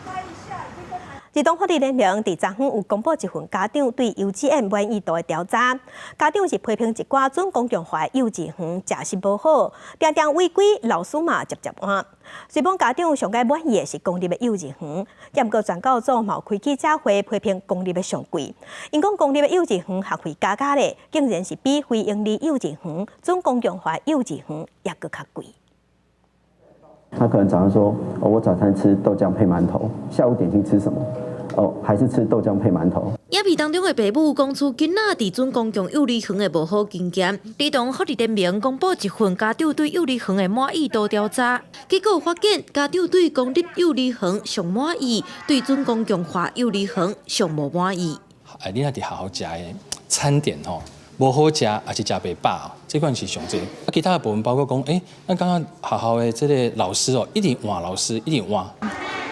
兒童福利聯盟佇昨昏有公布一份家長對幼稚園滿意度的調查，家長是批評一寡準公共化幼稚園食食無好，定定違規，老師嘛捷捷換。雖講家長上蓋滿意的是公立的幼稚園，毋過全教總嘛有開記者會批評公立的上貴。𪜶講公立的幼稚園學費加加咧，竟然是比非營利幼稚園、準公共化幼稚園猶閣較貴。他可能早上說：哦，我早餐吃豆漿配饅頭，下午點心吃什麼？哦，還是吃豆漿配饅頭。影片當中的爸母講出囡仔佇準公共幼兒園的無好經驗。兒童福利聯盟公布一份家長對幼兒園的滿意度調查，結果發現家長對公立幼兒園上滿意，對準公共化幼兒園上無滿意。哎，你若佇學校食的餐點吼，無好食，抑是食袂飽，這款是上濟。啊，其他的部分包括講，咱感覺學校的這个老師哦，一直換老師，一直換。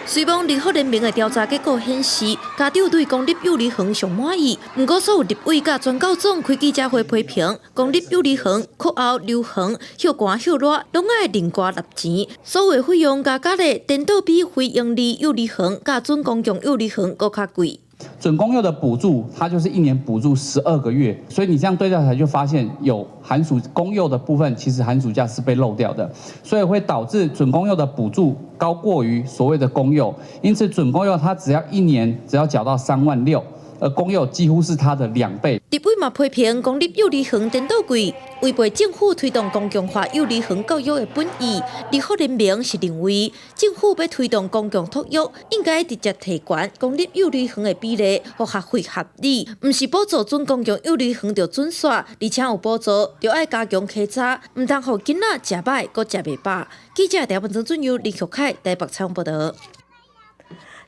雖罔兒福聯盟的調查結果顯示，家長對公立幼兒園上滿意。毋過，所有立委佮全教總開記者會批評，公立幼兒園課後留園、歇寒歇熱，攏愛另外納錢，所有費用加加咧，顛倒比非營利幼兒園佮準公共幼兒園閣較貴。準公幼的補助，它就是一年補助12個月，所以你這樣對照起來就發現有寒暑公幼的部分，其實寒暑假是被漏掉的，所以會導致準公幼的補助高過於所謂的公幼，因此準公幼它只要一年只要繳到3萬6，而公幼幾乎是它的2倍。立委嘛批評公立幼兒園顛倒貴，違背政府推動公共化幼兒園教育的本意。兒福聯盟是認為，政府欲推動公共托育，應該直接提懸公立幼兒園的比例，予學費合理，毋是補助準公共幼兒園就準煞，而且有補助就愛加強稽查，毋通予囡仔食歹，閣食袂飽。記者廖文曾准由林玉凱台北採訪報道。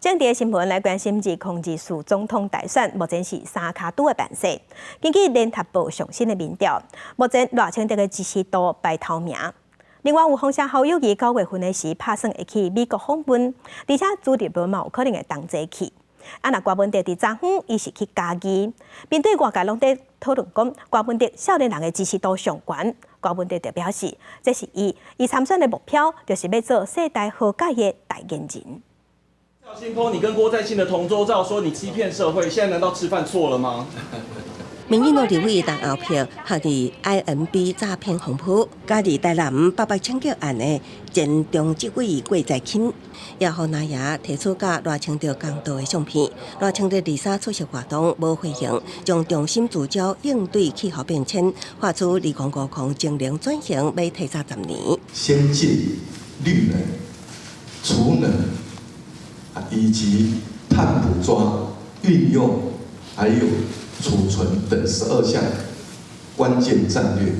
政治新聞來關心2024總統大選，目前是三跤拄的辦勢。根據聯合報上新的民調，目前賴清德的支持度排頭名。另外有風聲侯友宜9月份的時，拍算會去美國訪問，而且朱立倫嘛有可能會同齊去。啊，若柯文哲佇昨昏，伊是去嘉義，面對外界攏佇討論講柯文哲少年人的支持度上懸，柯文哲就表示，這是伊參選的目標，就是欲做世代和解的代言人。新 PO 你跟郭在清的同桌照，說你欺騙社會，現在難道吃飯錯了嗎？民進黨立委陳厚朴，陷佇 IMB 詐騙風波，佮佇台南八八槍擊案的前中執委郭在清，也予藍營提出佮賴清德仝道的相片。賴清德23出席活動無回應，將重心聚焦應對氣候變遷，發出2050淨零轉型欲提早10年。先進綠能、儲能以及碳捕捉、運用，還有儲存等12項關鍵戰略，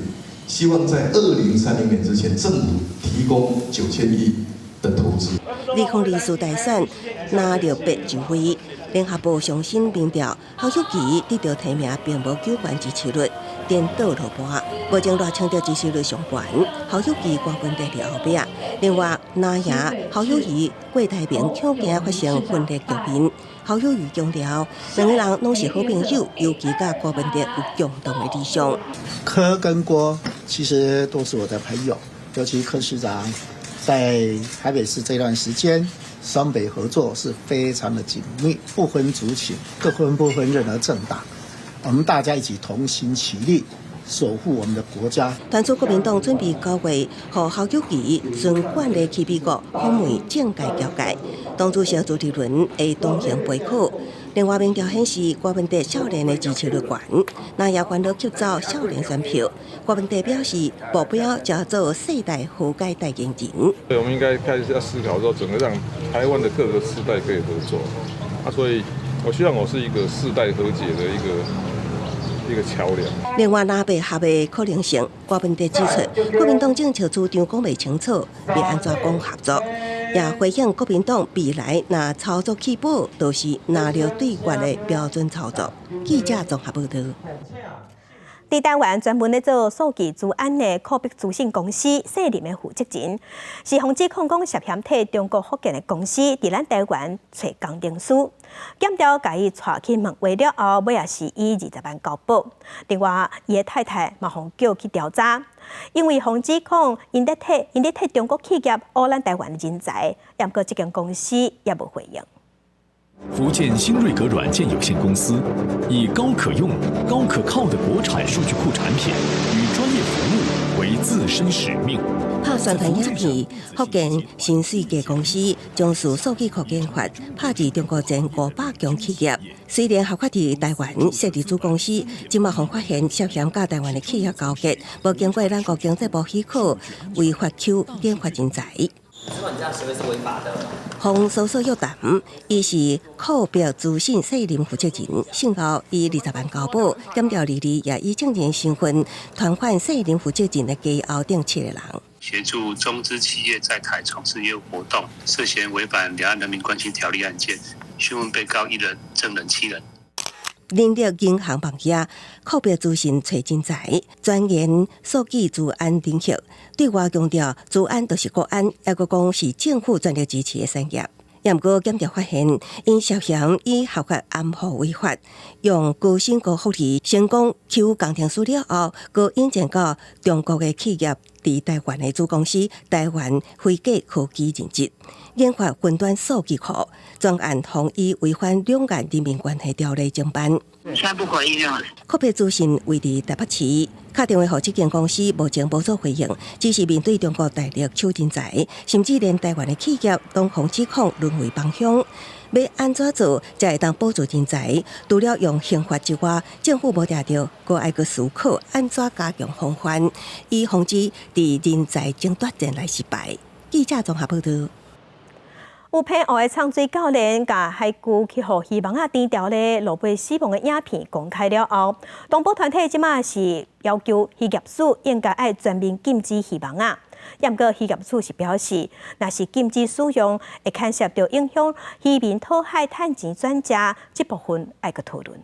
希望在2030年之前，政府提供9000億的投資。2024大選，藍綠白就位，聯合報上新民調，侯友宜得著提名，並無糾懸支持率，顛倒落盤。目前賴清德支持率上懸，侯友宜柯文哲佇後壁。另外，藍營侯友宜、郭台銘恐驚發生分裂局面。侯友宜強調，兩个人攏是好朋友，尤其佮柯文哲有共同的理想。柯跟郭其實都是我的朋友，尤其柯市長在台北市這段時間，雙北合作是非常的緊密，不分族群，各分不分任何政黨，我們大家一起同心齊力，守護我們的國家。傳出國民黨準備九月，予侯友宜循慣例去美國訪問政界僑界，黨主席朱立倫會同行陪考。另外民調顯示，柯文哲少年的支持率懸，藍營煩惱吸走少年選票。柯文哲表示，目標就做世代和解代言人。對，我們應該開始要思考說，整個讓台灣的各個世代可以合作。啊，所以我希望我是一個世代和解的一個橋梁。另外，藍白合的可能性，柯文哲指出，國民黨政策主張講袂清楚，欲按怎講合作，也回應國民黨未來若操作棄保，就是藍綠對決的標準操作。記者綜合報道。佇台灣專門咧做數據資安的庫碧資訊公司世林的負責人，是予指控講涉嫌替中國福建的公司佇咱台灣揣工程師，檢調共伊帶去問話了後，尾仔是以20萬交保。另外，伊的太太嘛予叫去調查，因為予指控𪜶咧替中國企業挖咱台灣的人才，毋過這間公司也無回應。福建新瑞格軟件有限公司以高可用、高可靠的國產數據庫產品與專業服務為自身使命。拍宣傳影片，福建新瑞格公司從事數據庫研發，拍佇中國前500強企業。雖然合法佇台灣設立子公司，這馬予發現涉嫌佮台灣的企業勾結，無經過咱國經濟部許可，違法搝研發人才。知道你這樣行為是違法的。予搜索約談，伊是庫碧資訊世林負責人，勝訴以20萬交保，檢調二二也以證人身份傳喚世林負責人的家後等七個人。協助中資企業在台從事業務活動，涉嫌違反兩岸人民關係條例案件，訊問被告一人，證人七人。人力銀行網頁，庫碧資訊揣人才，專研數據資安領域，對外強調資安就是國安，抑閣講是政府全力支持的產業。毋過檢調發現，𪜶涉嫌以合法暗號違法，用高薪高福利成功搝工程師了後，閣引薦到中國的企業佇台灣的子公司台灣飛格科技任職，研發雲端數據庫，專案予以違反兩岸人民關係條例偵辦。現在不回應。庫碧資訊位佇台北市，敲電話予這間公司，目前無做回應，只是面對中國大陸搶人才，甚至連台灣的企業攏予指控淪為幫兇。欲按怎做才會當保住人才？除了用刑罰之外，政府無定著，閣愛閣思考按怎加強防範，以防止佇人才爭奪戰來失敗。記者綜合報導。有騙案的藏水教練，共海龜去予魚網仔纏牢咧，落尾死亡的影片公開了後，動保團體這馬是要求漁業署應該愛全面禁止魚網仔。毋過漁業署是表示，若是禁止使用，會牽涉著影響漁民討海趁錢轉食，這部分愛閣討論。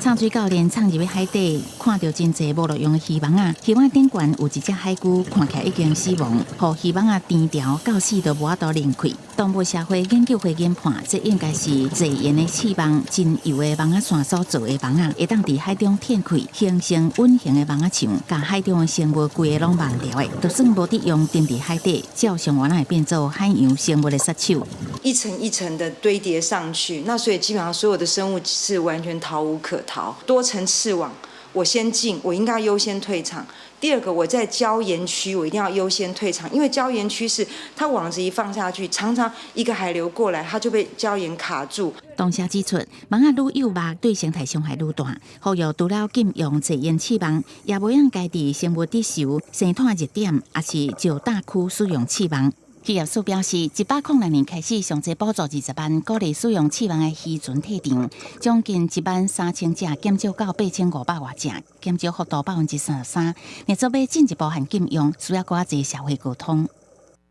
藏水教練藏入去海底，看著真濟無路用的魚網仔，魚網頂懸有一隻海龜，看起來已經死亡，予魚網仔纏牢，到死都無法度擰開。動物社會研究會研判，這應該是濟鹽的刺網，真幼的網仔線所做的網仔，會當佇海中展開，形成隱形的網仔牆，共海中的生物規个攏網牢的。就算無得用，沉佇海底，照樣原來會變做海洋生物的殺手。一層一層的堆疊上去，那所以基本上所有的生物是完全逃無可逃。多層刺網，我先進，我應該優先退場。第二個，我在礁岩區，我一定要優先退場，因為礁岩區是它網子一放下去，常常一個海流過來，它就被礁岩卡住。同時指出，網仔愈幼肉對生態傷害愈大，呼籲除了禁用濟鹽刺網，也無應該佇生物低潮、生態熱點，抑是石大區使用刺網。漁業署表示，106年開始，上濟補助20萬，鼓勵使用刺網的漁船退場，將近1萬3千隻減少到8500外隻，減少幅度33%。若做欲進一步限禁用，需要閣較濟社會溝通。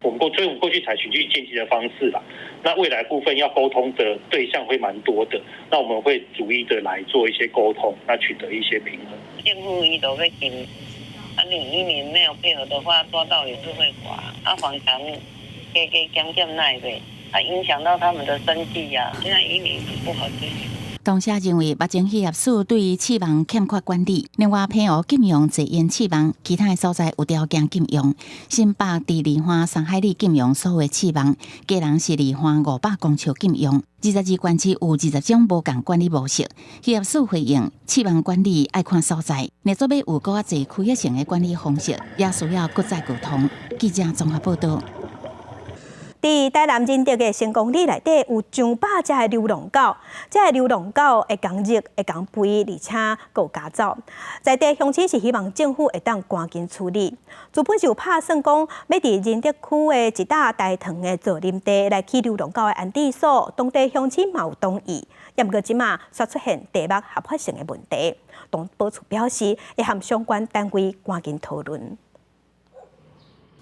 所以我們過去採循序漸進的方式啦。那未來部分要溝通的對象會蠻多的，那我們會逐一的來做一些溝通，那取得一些平衡。政府伊都欲禁，啊，你漁民沒有配合的話，抓到也是會罰。啊，訪談加加減減那會，啊，影響到他們的生計呀。現在漁民不好經營。同時認為，目前漁業署對於刺網欠缺管理，另外澎湖禁用濟鹽刺網，其他的所在有條件禁用。新北佇離岸3海里禁用所有的刺網，基隆是離岸500公尺禁用。22縣市有20種無仝管理模式。漁業署回應，刺網管理愛看所在，若做欲有閣較濟區域性的管理方式，也需要閣再溝通。記者綜合報導。佇台南仁德的成功里內底有上百隻的流浪狗，這个流浪狗會共熱、會共肥，而且閣有咬走。在地鄉親是希望政府會當趕緊處理。原本是有拍算講，欲佇仁德區的一搭大塘的造林地來起流浪狗的安置所，當地鄉親嘛有同意。毋過這馬煞出現地目合法性的問題，動保處表示會和相關單位趕緊討論。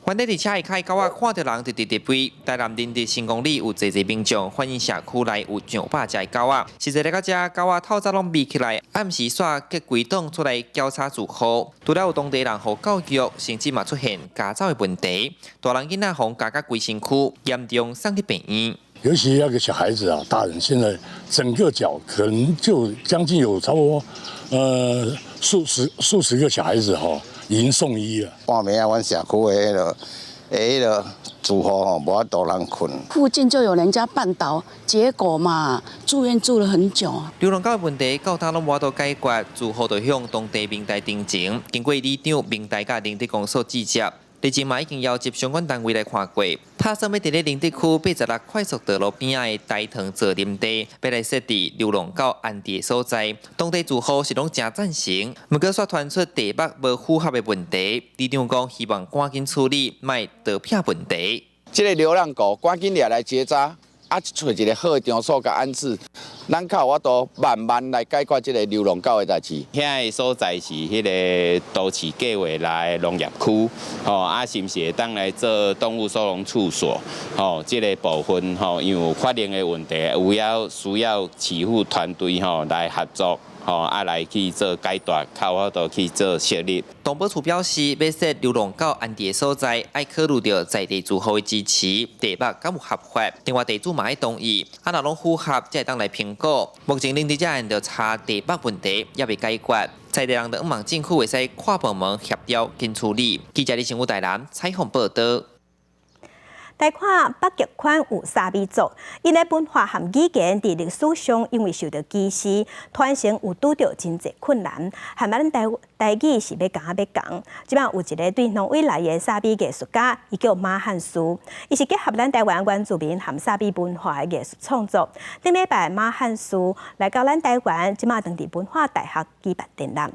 原來佇車下跤的狗仔看著人就直直飛。台南仁德新公里有濟濟民眾反映社區內有上百隻狗仔，實際來到遮，狗仔透早攏圍起來，暗時煞結規黨出來交叉住戶。除了有當地人予教育，甚至嘛出現咬走的問題，大人囡仔予咬甲規身軀，嚴重送去病院。尤其那個小孩子啊，大人現在整個腳可能就將近有差不多，數十個小孩子哈，已經送醫了。半暝啊，阮社區的彼个，彼个住戶吼，無法度通睏。附近就有人家絆倒，結果嘛，住院住了很久。流浪狗的問題到今攏無法度解決，住戶就向當地明代陳情，經過里長、明代佮仁德公所接洽。日前嘛已經邀集相關單位來看過，打算欲佇咧仁德區86快速道路邊仔的大塘做林地，欲來設置流浪狗安置的所在。當地住戶是攏誠贊成，毋過煞傳出地目無符合的問題。里長講希望趕緊處理，莫倒避問題。這个流浪狗趕緊掠來結紮，啊，揣一个好的場所共安置，咱較有法度慢慢來解決這个流浪狗的代誌。遐个所在是彼个都市計劃內的農業區，吼啊，是毋是會當來做動物收容處所？吼，這个部分吼，因為有法令的問題，有要需要市府團隊吼來合作。吼，啊來去做解答，較有法度去做設立。動保處表示，欲設流浪狗安置的所在，愛考慮著在地住戶的支持，地目敢有合法，另外地主嘛愛同意，啊若攏符合，才會當來評估。目前恁佇遮案就差地目問題，猶未解決，在地人就向望政府會使跨部門協調緊處理。記者李新武台南採訪報導。來看北極圈有薩米族，𪜶的文化和語言佇歷史上因為受著歧視，傳承有拄著真濟困難。和咱台台語是欲仝仔欲仝。這擺有一个對挪威來的薩米藝術家，伊叫馬漢斯，伊是結合咱台灣原住民和薩米文化的藝術創作。頂禮拜馬漢斯來到咱台灣，這擺當佇文化大學舉辦展覽。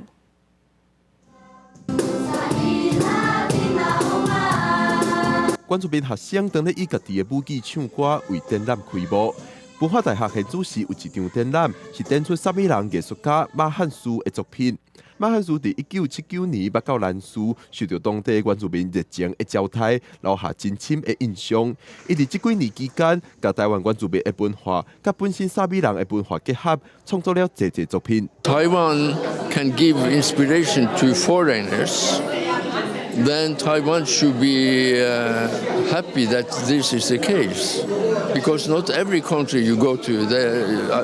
原住民學生當咧以家己的母語唱歌，為展覽開幕。文化大學現主時有一場展覽，是展出薩米人藝術家馬漢斯的作品。馬漢斯佇1979年捌到蘭嶼，受著當地原住民熱情的招待，留下真深的印象。伊佇這幾年期間，共台灣原住民的文化，佮本身薩米人的文化結合，創作了濟濟作品。 Taiwan can give inspiration to foreigners. Then Taiwan should be happy that this is the case, because not every country you go to,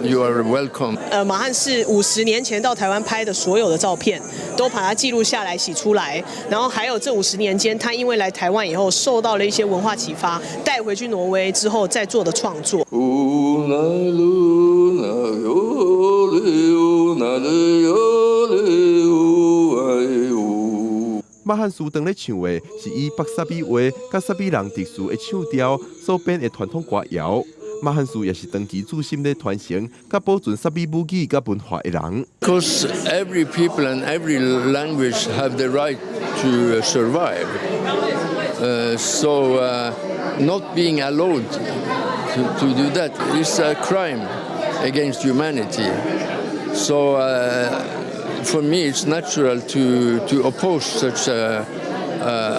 you are welcome. 馬漢是50年前到台灣拍的所有的照片，都把它記錄下來、洗出來。然後還有這50年間，他因為來台灣以後受到了一些文化啟發，帶回去挪威之後再做的創作。馬漢斯當咧唱的是以北薩米話佮薩米人特殊的唱調所編的傳統歌謠。馬漢斯也是長期注心咧傳承佮保存薩米母語佮文化的人。 Because every people and every language have the right to survive. So not being allowed to do that is a crime against humanity. So for me, it's natural to oppose such a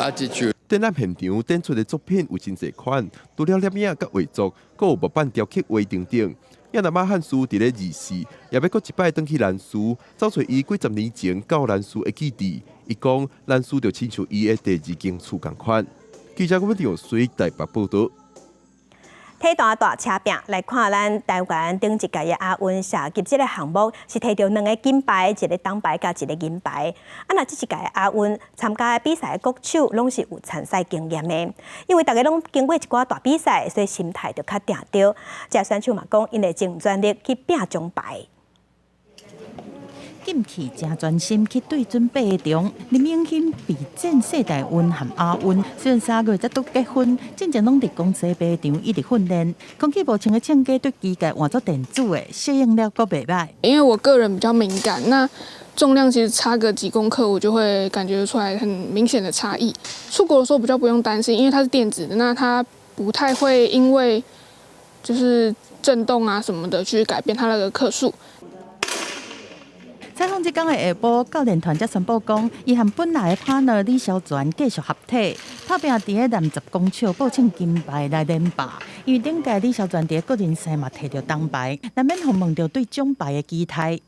attitude. 展覽現場展出的作品有真濟款，除了攝影佮畫作，閣有木板雕刻畫等等。也若馬漢斯佇咧二世，也欲閣一擺轉去蘭嶼，找揣伊幾十年前到蘭嶼的記憶。伊講蘭嶼就親像伊的第二間厝仝款。記者郭文水台北報導。體壇大車拼來看，咱台灣頂一屆的亞運射擊這个項目是提著兩个金牌，一个銅牌佮一个銀牌。啊，若這一屆亞運參加比賽的國手攏是有參賽經驗的，因為逐家攏經過一寡大比賽，所以心態就較定著。這選手嘛講，𪜶會盡全力去拼獎牌。禁氣誠專心去對準八個場，林永欣備戰世大運和亞運，雖然3月才拄結婚，進前攏佇公司靶場一直訓練。空氣無穿的唱歌對機械換做電子的，適應了閣袂䆀。因為我個人比較敏感，那重量其實差個幾公克，我就會感覺出來很明顯的差異。出國的時候比較不用擔心，因為它是電子的，那它不太會因為就是震動啊什麼的去改變它那個克數。採訪這這工的下晡，教練團才宣布講，伊和本來的 partner 李蕭全繼續合體，拍拚佇咧男10公尺報稱金牌來連霸。因為頂屆李蕭全佇個人賽嘛提著銅牌，難免予問著對獎牌的期待。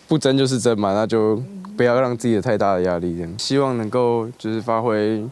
不爭就是爭嘛，那就不要讓自己有太大的壓力，這樣希望能夠就是發揮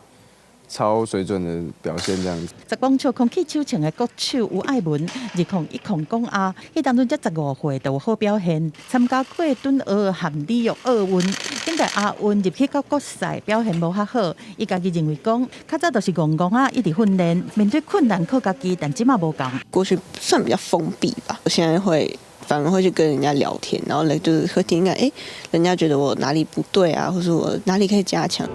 超水準的表現，這樣子。10公尺空氣手槍的國手吳愛文，2010港亞，彼當陣才15歲就有好表現，參加過頓奧和里約奧運。頂屆亞運入去到國賽表現無較好，伊家己認為講，較早就是戇戇仔，一直訓練，面對困難靠家己，但這馬無仝。過去算比較封閉吧，我現在會反而會去跟人家聊天，然後咧就是會聽聽，欸，人家覺得我哪裡不對啊，或是我哪裡可以加強。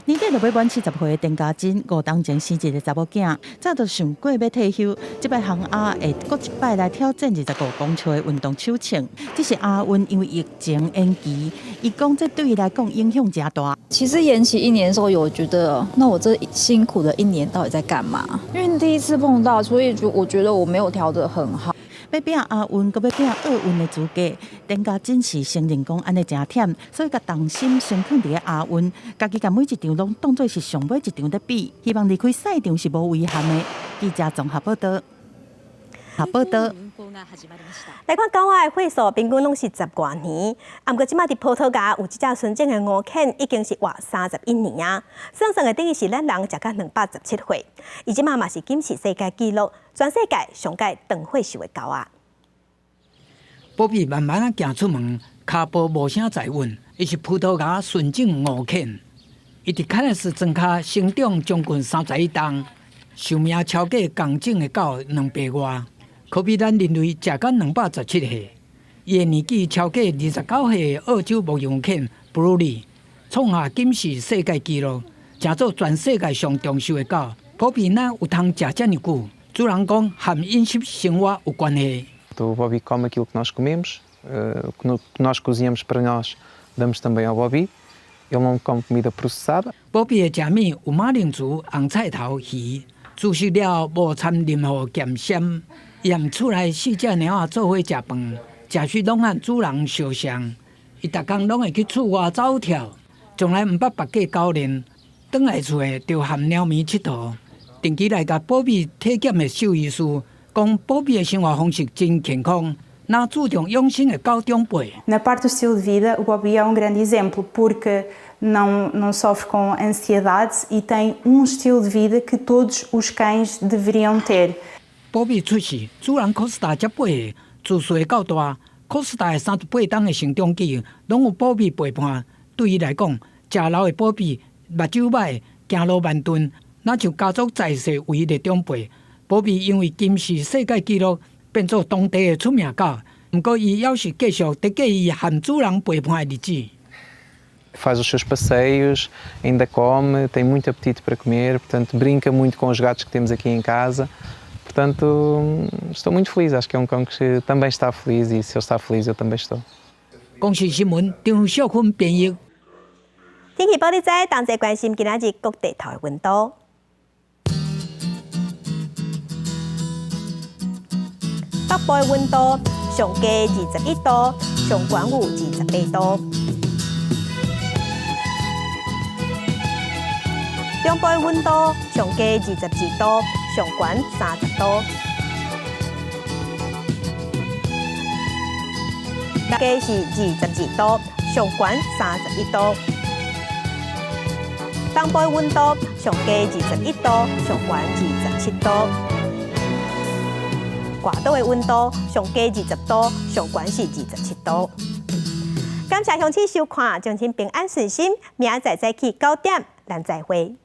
年底就欲滿70歲的陳嘉真，5冬前生一個查某囝，早就想過欲退休。這擺杭亞會閣一擺來挑戰25公尺的運動手槍，只是亞運因為疫情延期，伊講這對伊來講影響誠大。其實延期一年的時候，有覺得那我這辛苦的一年到底在幹嘛？因為第一次碰到，所以就我覺得我沒有調得很好。欲拼亞運，閣欲拼奧運的資格，陳嘉真是承認講按呢誠忝，所以共重心先囥佇咧亞運，家己共每一場攏當做是上尾一場咧比，希望離開賽場是無遺憾的。記者綜合報導。報導。來看狗仔的歲數，平均攏是10外年，啊，毋過這馬佇葡萄牙有一隻純種的獯犬，已經是活31年啊。算算的等於是咱人食到217歲，伊這馬嘛是金氏世界紀錄，全世界上蓋長歲數的狗仔。寶貝慢慢仔行出門，跤步無啥在穩。伊是葡萄牙純種獯犬，伊佇凱納斯莊跤生長將近31冬，壽命超過仝種的狗2倍外。可比咱人類食到217歲，伊的年紀超過29歲的澳洲牧羊犬布魯利，創下金氏世界紀錄，成做全世界上長壽的狗。普遍哪有通食遮爾久？主人講和飲食生活有關係。 O Bobby come aquilo que nós comemos, o que nós cozinhamos para nós, damos também ao Bobby. Ele não come comida processada. Bobby 的食物有馬鈴薯、紅菜頭、魚，煮熟了無摻任何鹹鹹。伊和厝內四隻貓仔做伙食飯，食食攏和主人相像。伊逐工攏會去厝外走跳，從來毋捌縛過狗鏈。轉來厝的就和貓咪𨑨迌。定期來共寶貝體檢的獸醫師講，寶貝的生活方式真健康，若注重養生的狗長輩。 Na parte do estilo de vida, o Bobby é um grande exemplo porque não sofre com ansiedade e tem um estilo de vida que todos os cães deveriam ter. 寶貝出世，主人科斯達才8歲，自細到大，科斯達的38冬的成長期，攏有寶貝陪伴。對伊來講，食老的寶貝目睭歹，行路慢鈍，若像家族在世唯一的長輩。寶貝因為金氏世界紀錄，變做當地的出名狗。毋過，伊猶是繼續佇過伊和主人陪伴的日子。 Faz os seus passeios, ainda come, tem muito apetite para comer, portanto brinca muito com os gatos que temos aqui em casa. Portanto, estou muito feliz, acho que é um cão que também está feliz e se ele está feliz eu também estou. 公視新聞張小芬編譯。天氣報你知，同齊關心今仔日各地頭的溫度。北部的溫度上低21度，上懸有28度。中部的溫度上低22度，上懸30度。低是22度，上懸31度。東部的溫度上低21度，上懸27度。外島的溫度上低20度，上懸是27度。感謝鄉親收看，祝您平安順心，明仔載早起9點，咱再會。